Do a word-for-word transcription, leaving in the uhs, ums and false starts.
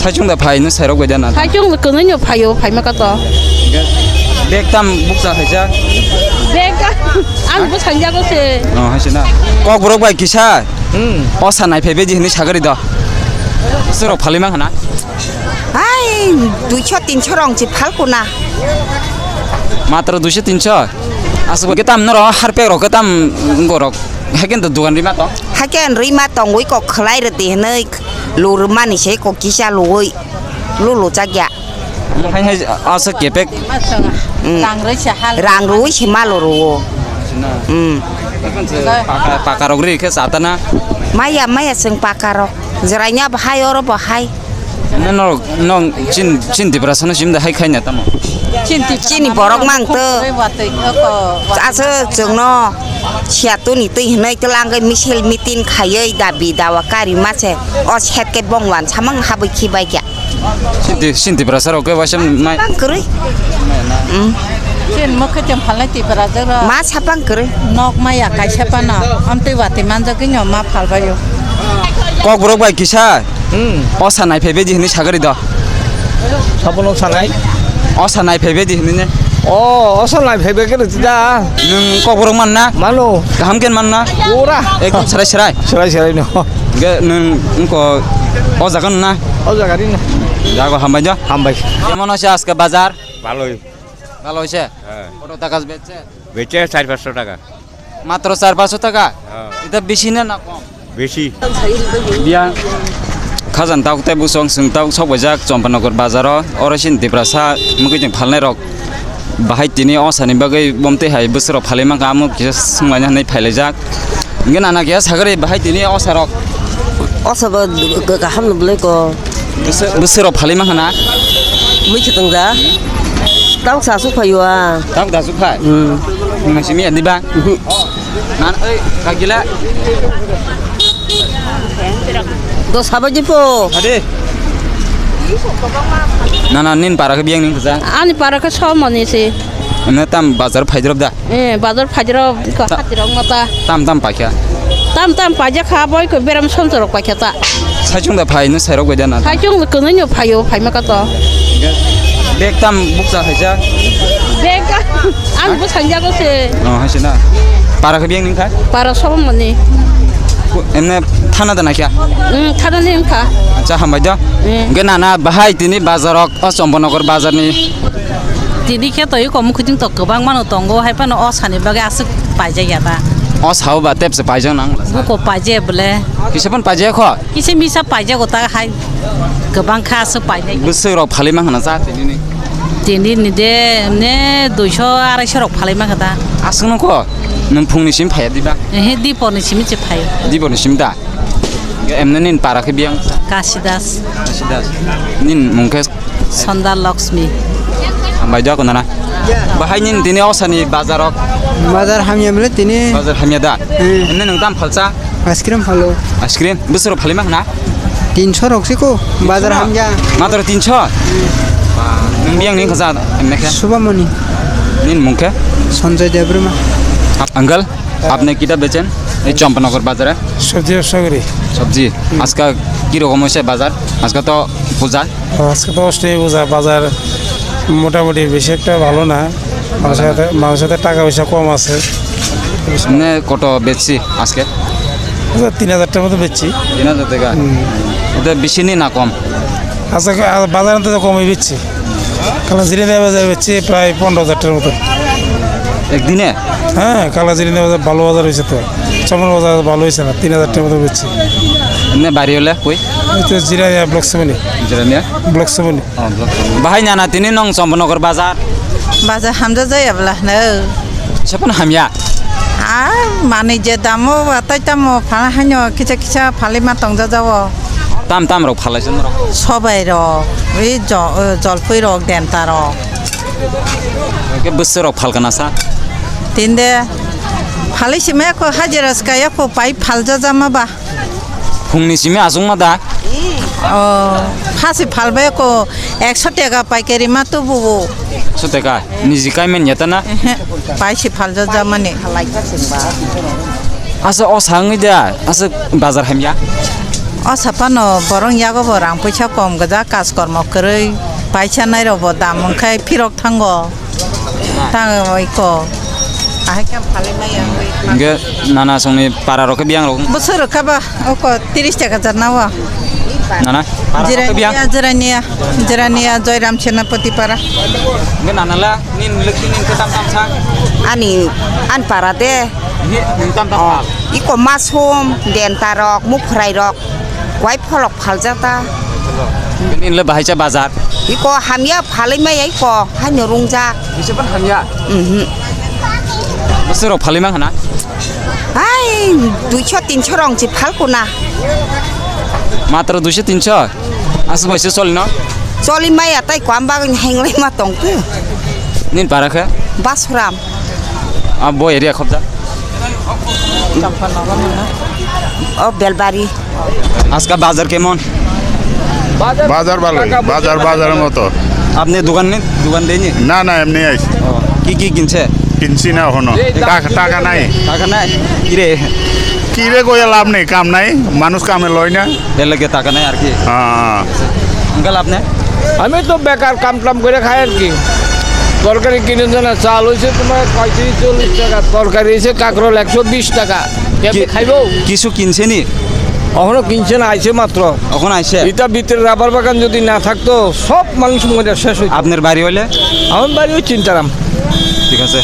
Saichung da phai, no sairok bai da na? Saichung da kwnwi no phaio, phaima ka to. Bag tam bukcha khaijak? Bag ka, ang bo sanjago se. Oh, hai se na. Kokborok bai kisa. Hmm. O sa nai phai bedi hwnwi sagari do. Surok phalwi mang khana? Hai, duiso tinso rong chi phal kuna. Matro duiso tinso? Aswk ke tam noro harpek rok ke tam borok. Haikhe to dugan rima tong? Haikhe rima tongwi kok khlai rwdi hwnwi lurwmani se kok kisa luwi lulu chakya. Hai hai aswk kepek. Mm. Rang rwi se hal. Rang rwi se malo rwo. Mm. Paka, paka rok ri khe chatana. Maya, maya chwng paka rok. Jwraina bo hai, oro bo hai. Nang norok, nong chin, chin Tiprasa no sim da hai khaina tamo? Chin Tiprasa. Chini borok mang to. Watwi, watwi, oko, watwi. Asa chwngno siatuni twi hinwi twlangwi misil meeting khaiwi dabi dawa kari mase. O set ke bongwan samang habwi khibai kya. Chin Ti-, chin Tiprasa rok ke waisa nai. Bang kwrwi. Mm. Chin mokhe chwng phalnai Tiprasa rok. Ma sapang kwrwi. Nok maya kaisa pano. Amtwi watwi manjagwi no ma phalbaio. Kokborok bai kisa. Hmm. O sa nai phai bedi hwnwi sagari do. Sabono sanai? O sa nai phai bedi hwnwi ne? O, o sa nai phai bedi da. Nwng kokborok man na? Mano. Kaham khe man na? Pura. Ekdom serai serai. Serai serai no. Ge nwng wngko o jaga no na? O jaga ri no. Jago hambai jo. Hambai. Kemon hoise ajke bazar? Bhaloi. Bhalo hoise? He. Koto taka bechche? Bechche char panchsho taka. Matro char panchsho taka? He. Eta bisi na, na kom? Bisi. Biya khajan tok tei busong chwng tok sok baijak Champanagar bazaro. Oro sin Tiprasa mukui chwng phalnai rok bahai tini o sani bagwi bomtwi hai bwswk rok phalwi mankha, amo kisa swnglaina hinwi phailaijak. Hingke nana keha sagari bahai tini osa rok. Osa bo kaham no belai ko. Bwswk, bwswk rok phalwi mankha na? Mui khe tong da. Tang sa su phaio a. Tang da su phai? Hmm. Nang simi adi ba? Mhm. Nan oi kagila. Do sabaji po. Ade. Nana nin para ke biang ning kesa? Ani para ke somoni si. Ane tam bazar phaidrop da? Eh, bazar phaidrop ko Ta- hatirok mata. Tam tam paikha. Tam tam pajakha boi ko beram sonsorok paikha ta. Saichung da phai no sairok bai da na? Saichung da kwnwi no phaio, phaima ka to. Bag tam bukcha khaijak? Bag ka, ang bo sanjago se. Oh, hai se na. Para khe biyang ningkha? Para somoni. Emne thana da naikha? Hmm, thana ni wngkha. Acha, hambai do. Hmm. Hingke nana bahai tini bazarok, o Champanagar bazarni. Tini khe to iko mukhujing to kwbangma no tongo, hai phano o sani bagwi aswk paijak ya ta. O sao ba tepse paijak nang. Buko paijak bole. Kisa phano paijak kho? Kisa misa paijak o ta hai kwbang kha aswk paijak. Bwswk rok phalwi mankha na cha tini ni? Tini ni de ne duiso araisho rok phalwi mankha ta. Aswk no kho? Nwng phungni sim phaiya diba? Ehe, dipor ni simi se phaio. Dipor ni sim da? Emne nin para khe biyang? Kasi Das. Kasi Das. Nin mung khe? Sonda Lakshmi. Hambai do, kunana. Bahai nin tini osani bazarok? Bazar hamya mile tini. Bazar hamya da? Hmm. Emne nwng tam phalsa? Ice cream phalo. Ice cream? Bwswk rok phalwi mankha na? Tinso rok siko. Bazar hamya. Matro tinso? Nwng biyang ning khaja emne khe? Subamoni. Nin mung khe? Sanjay Debbarma. Uncle? আপনি কিটা বেচেন এই চম্পনগর বাজারে? সবজি ব্যবসা করি। সবজি? হুম। আজকে কিরকম হয়েছে বাজার? আজকে তো পূজা। আজকে তো অষ্টমী পূজা, বাজার মোটামুটি বেশি একটা ভালো না। ভালো না। মাংসতে, মাংসতে টাকা পয়সা কম আছে। এমনি কত বেচছি আজকে? আচ্ছা, তিন হাজার টাকার মতো বেচছি। তিন হাজার টাকা? হুম। এটা বেশি নি না কম? আচ্ছা, আ-, বাজার আনতে তো কমই বেচছি। কালা জিরিনিয়া বাজার বেচছি প্রায় পনেরো হাজার টাকার মতো। একদিনে? হ্যাঁ, কালা জিরিনিয়া বাজার ভালো বাজার হয়েছে তো। চমন বাজার ভালো হয়েছে না, তিন হাজার টাকার মতো বেচছি। এমনি বাড়ি হলে কই? এই তো জিরানিয়া ব্লক সেভেনে। জিরানিয়া? ব্লক সেভেনে। Oh, block seven. Bahai nana tini nong Champanagar bazar? Bazar hamja jaya bwla hwno. Sepon hamya? Ah, manui je damo, atai tamo, phala haino kisa kisa phalima tongja jao. Tam tam rok phalai se norok? Sobai rok, ei jo-, jolpui rok, denta rok. Ke bwswk rok phalkana sa? Tinde phalai sima ko hajira skaya ko pai phalja jama ba. Phungni simi achukma da? Oh, phasi phalbai ko ekso teka paikari ma tubu. Ekso teka? Niji kaimen ya ta na? Ehe, paisi phalja jamani. Asa o sangwi da, asa bazar hamya? O sapano borok yago bo rang puisa kom gajak, kaj kormo kwrwi, paisa nairok bo dam wngkhai phirok thango. Tang oi ko. Ahai khe phalwi maya. Hingke nana songni para rok khe biyang rok. Bosor rok kha ba oko tiris taka jarna o. Nana? Para rok khe biyang? Jirania, Jirania, Jirania, Joyram Senapati para. Hingke nana la, nin lekti nin khe tam tam sa? Ani, an para de. Hi, nin tam tam sa? Iko masum, denta rok, muphrai rok. Wai pholok phaljak ta. Nini le bahai cha bazar. Iko hamya phalwi maya iko haino rungjak. Bisi ban hamya. Mhm. Bwswk rok phalwi mang khana? Hai, duiso tinso rong si phal kuna. Matro duiso tinso? Aswk bai se choli no? Choli maya tai kwam bagwi henglai ma tong tu. Nini para khe? Basuram. A bo area khobja? O Belbari. আজকে বাজার কেমন? বাজার ভালোই, বাজার বাজারের মতো। আপনি দোকান নেই, দোকান দেয়নি? না, না, এমনি আইছি। ও, কি কি কিনছে? কিনছি না এখনো। টাকা, টাকা নাই। টাকা নাই? কিরে? কিরে কইয়া লাভ নেই, কাম নাই, মানুষ কামে লয় না। এর লাগে টাকা নাই আর কি। হ্যাঁ। আঙ্কেল, আপনি? আমি তো বেকার, কাম টাম করে খাই আর কি। তরকারি কিনে না, চাল হইছে তোমার পঁয়ত্রিশ চল্লিশ টাকা, তরকারি হইছে কাঁকরোল একশো বিশ টাকা। কেমনে কি-, খাইবো? কিছু কিনছেনি? এখনো কিনছে না, আইছে মাত্র। এখন আইছে? ইটা ভিতরে রাবার বাগান যদি না থাকতো, সব মানুষ মরে শেষ হইতো। আপনার বাড়ি হইলে? আমার বাড়ি ওই চিন্তারাম। ঠিক আছে।